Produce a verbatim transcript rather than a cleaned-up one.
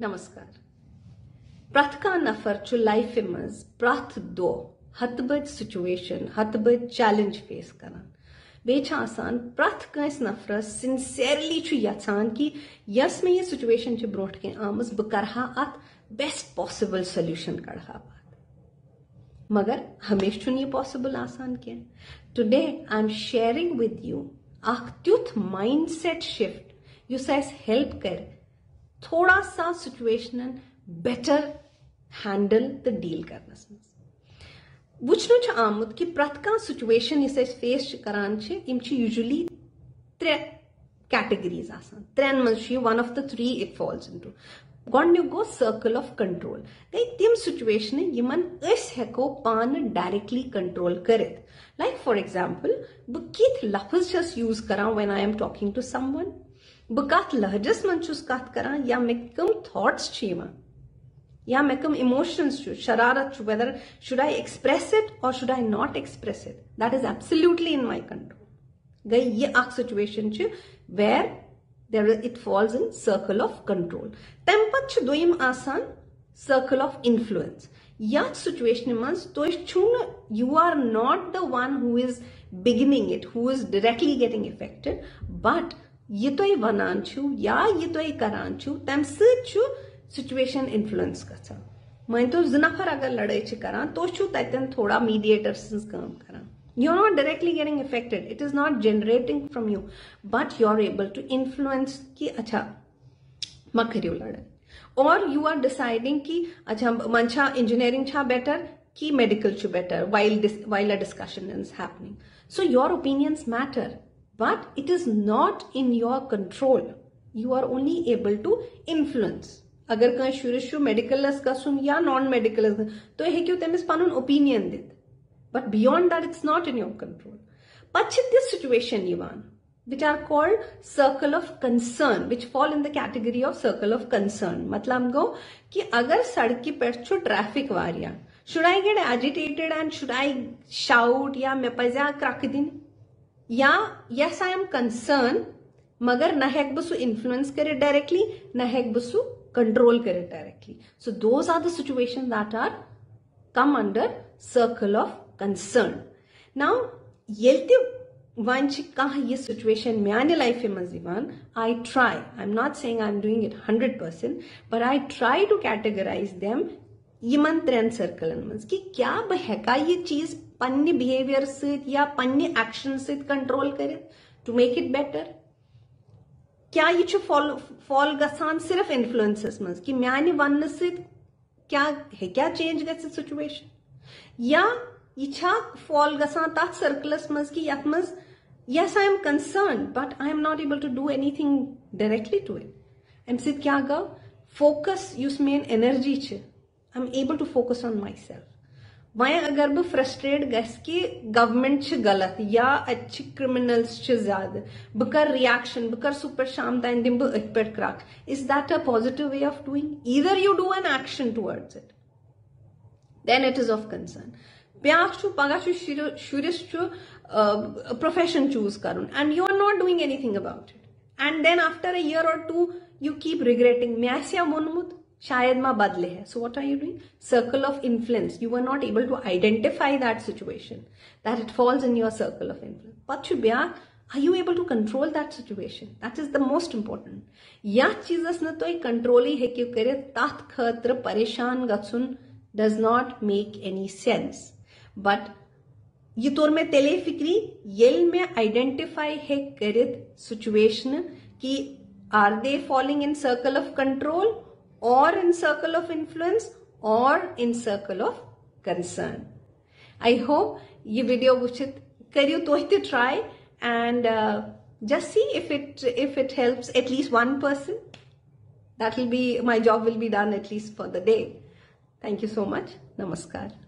نمسکار۔ پرٛٮ۪تھ کانٛہہ نفر چھُ لایفہِ منٛز پرٛٮ۪تھ دۄہ ہتہٕ بٔدۍ سچویشن، ہتہٕ بٔدۍ چیلنج فیس کران۔ بیٚیہِ چھِ آسان پرٛٮ۪تھ کٲنٛسہِ نفرس سنسیرلی چھُ یژھان کہِ یۄس مےٚ یہِ سچویشن چھِ برونٛٹھ کَنہِ آمٕژ، بہٕ کرٕ ہا اتھ بیسٹ پاسبل سولوشن کڑٕ ہا بہٕ اتھ۔ مگر ہمیشہِ چھُنہٕ یہِ پاسبل آسان کینٛہہ۔ Today I am sharing with you اکھ تیُتھ ماینڈ سیٹ شفٹ یُس اسہِ ہیلپ کرِ تھوڑا سا سچویشنن بیٹر ہینڈل تہٕ ڈیل کرنس منٛز۔ وٕچھنہٕ چھُ آمُت کہِ پرٛٮ۪تھ کانٛہہ سچویشن یُس أسۍ فیس چھِ کران چھِ، یِم چھِ یوٗجولی ترٛےٚ کیٹگریز آسان۔ ترٛٮ۪ن منٛز چھُ یہِ one of the three it falls into۔ گۄڈٕنیُک گوٚو سرکل آف کنٹرول۔ گٔے تِم سچویشنہٕ یِمن أسۍ ہٮ۪کو پانہٕ ڈایریکٹلی کنٹرول کٔرِتھ۔ لایک فار ایگزامپل، بہٕ کِتھ لفظ چھَس یوٗز کران when I am talking to someone، بہٕ کتھ لہجس منٛز چھُس کتھ کران، یا مےٚ کم تھاٹس چھِ یِوان، یا مےٚ کم ایموشنز چھُ، شرارت چھُ، whether should I express it or should I not express it, that is absolutely in my control۔ گٔے یہِ اکھ سچویشن چھِ where there it falls in circle of control۔ تمہِ پتہٕ چھِ دوٚیِم آسان سرکل آف انفلوئنس۔ یتھ سچویشنہِ منٛز تُہۍ چھِو نہٕ، you are not the one who is beginning it, who is directly getting affected, but یہِ تُہۍ ونان چھِو یا یہِ تُہۍ کران چھِو، تمہِ سۭتۍ چھُ سچویشن انفلوئنس گژھان۔ مٲنۍ تو زٕ نفر اگر لڑٲے چھِ کران، تُہۍ چھِو تتٮ۪ن تھوڑا میڈیٹر سٕنٛز کٲم کران۔ You are not directly getting affected, it is not generating from you, but you are able to influence کہِ اچھا مہ کٔرِو لڑٲے۔ Or you are deciding کہِ اچھا وۄنۍ چھا انجینئرنگ چھا بیٹر کہِ میڈیکل چھُ better while dis- while a discussion is happening. So your opinions matter, but it is not in your control. You are only able to influence. اگر کٲنٛسہِ شُرِس چھُ میڈیکلس گژھُن یا نان میڈیکلس، تُہۍ ہیٚکِو تٔمِس پنُن اوپینین دِتھ، but beyond that it's not in your control. پتہٕ چھِ تِژھ سچویشن یِوان which are called circle of concern, which fall in the category of circle of concern. مطلب گوٚو کہِ اگر سڑکہِ پٮ۪ٹھ چھُ ٹریفک واریاہ، should I get agitated and should I shout, یا مےٚ پزیا کرٛکھ دِنۍ؟ یا yes, I am concerned, مگر نہ ہیٚکہٕ بہٕ سُہ انفلوئنس کٔرِتھ ڈایریکٹلی، نہ ہیٚکہٕ بہٕ سُہ کنٹرول کٔرِتھ directly. So those are the situations that are come under circle of concern. Now ییٚلہِ تہِ وۄنۍ چھِ کانٛہہ یہِ سچویشن میانہِ لایفہِ منٛز یِوان، I try, I am not saying I am doing it hundred percent, but I try to categorize them یِمن ترٛٮ۪ن سرکلن منٛز کہِ کیٛاہ بہٕ ہیٚکا یہِ چیٖز پننہِ بہیویئر سۭتۍ یا پننہِ ایکشن سۭتۍ کنٹرول کٔرِتھ to make it better؟ کیٛاہ یہِ چھُ فال فال گژھان صرف انفلوئنسس منٛز کہِ میانہِ وننہٕ سۭتۍ کیٛاہ ہیٚکیٛاہ چینج گٔژھِتھ سچویشن؟ یا یہِ چھا فال گژھان تتھ سرکلس منٛز کہِ یتھ منٛز yes, I am concerned, but I am not able to do anything directly to it. امہِ سۭتۍ کیٛاہ گوٚو؟ فوکس یُس میٲنۍ انرجی چھِ، I am able to focus on myself. وۄنۍ اگر بہٕ فرسٹریٹ گژھِ کہِ گورنمنٹ چھِ غلط یا اتہِ چھِ کرمنلز چھِ زیادٕ، بہٕ کرٕ ریاکشن، بہٕ کرٕ صبح پٮ۪ٹھ شام تام دِمہٕ بہٕ أتھۍ پٮ۪ٹھ کرٛکھ۔ Is that a positive way of doing? Either you do an action towards it, then it is of concern. بیٛاکھ چھُ، پگاہ چھُ شُرِ- شُرِس چھُ پروفیشن چوٗز کرُن and you are not doing anything about it, and then after a year or two you keep regretting, مےٚ آسہِ ہا ووٚنمُت، شاید ما بدلہِ ہے۔ So what are you doing? Circle of influence. You were not able to identify that situation, that it falls in your circle of influence. پتہٕ چھُ بیٛاکھ، are you able to control that situation? That is the most important. یتھ چیٖزس نہٕ تُہۍ کنٹرولٕے ہیٚکِو کٔرِتھ، تتھ خٲطرٕ پریشان گژھُن does not make any sense. But یہِ توٚر مےٚ تیٚلے فِکرِ، ییٚلہِ مےٚ آیڈینٹِفاے ہیٚکہِ کٔرِتھ سچویشنہٕ کہِ are they falling in circle of control or in circle of influence or in circle of concern. I hope یہِ ویڈیو وٕچھِتھ کٔرِو تُہۍ تہِ try and, uh, just see if it, if it helps at least one person. That will be, my job will be done at least for the day. Thank you so much. Namaskar.